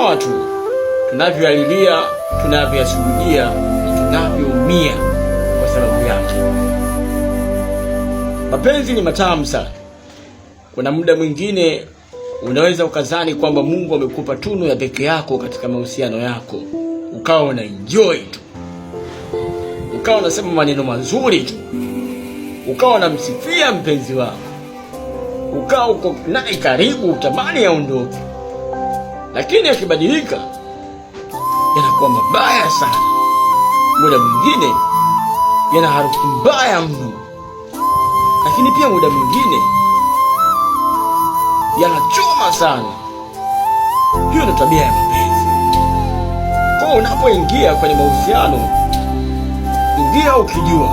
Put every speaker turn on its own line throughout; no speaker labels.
sawa tu tunavyoyalilia, tunavyoyasujudia na tunavyoumia kwa sababu yake. Mapenzi ni matamu sana. Kuna muda mwingine unaweza ukazani kwamba Mungu amekupa tunu ya peke yako katika mahusiano yako, ukawa una enjoy tu, ukawa unasema maneno mazuri tu, ukawa unamsifia mpenzi wako, ukawa uko naye karibu, utamani aondoke, lakini akibadilika yanakuwa mabaya sana. Muda mwingine yana harufu mbaya mno, lakini pia muda mwingine yanachoma sana. Hiyo ndio tabia ya mapenzi. Kwa unapoingia kwenye mahusiano, ingia ukijua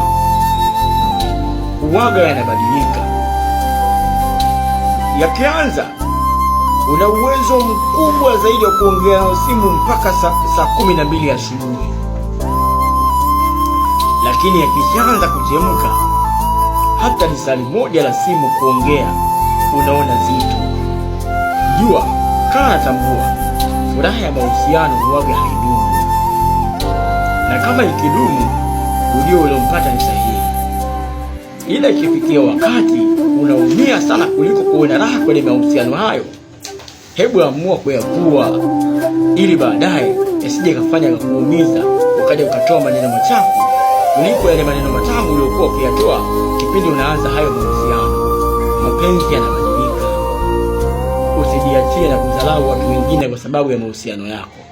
uwaga yanabadilika. Yakianza, una uwezo mkubwa zaidi wa kuongea nao simu mpaka saa 12 asubuhi, lakini yakishaanza kuchemka, hata lisali moja la simu kuongea unaona zito. Jua kaa, tambua, furaha ya mahusiano huwaga haidumu, na kama ikidumu, ujio uliompata ni sahihi, ila ikifikia wakati unaumia sana kuliko kuona raha kwenye mahusiano hayo. Hebu amua kuyavua ili baadaye yasije kafanya kukuumiza, ukaja ukatoa maneno machafu kuliko yale maneno matamu uliokuwa ukiyatoa kipindi unaanza hayo mahusiano. Mapenzi yanabadilika. Usijiachie na kudharau watu wengine kwa sababu ya mahusiano yako.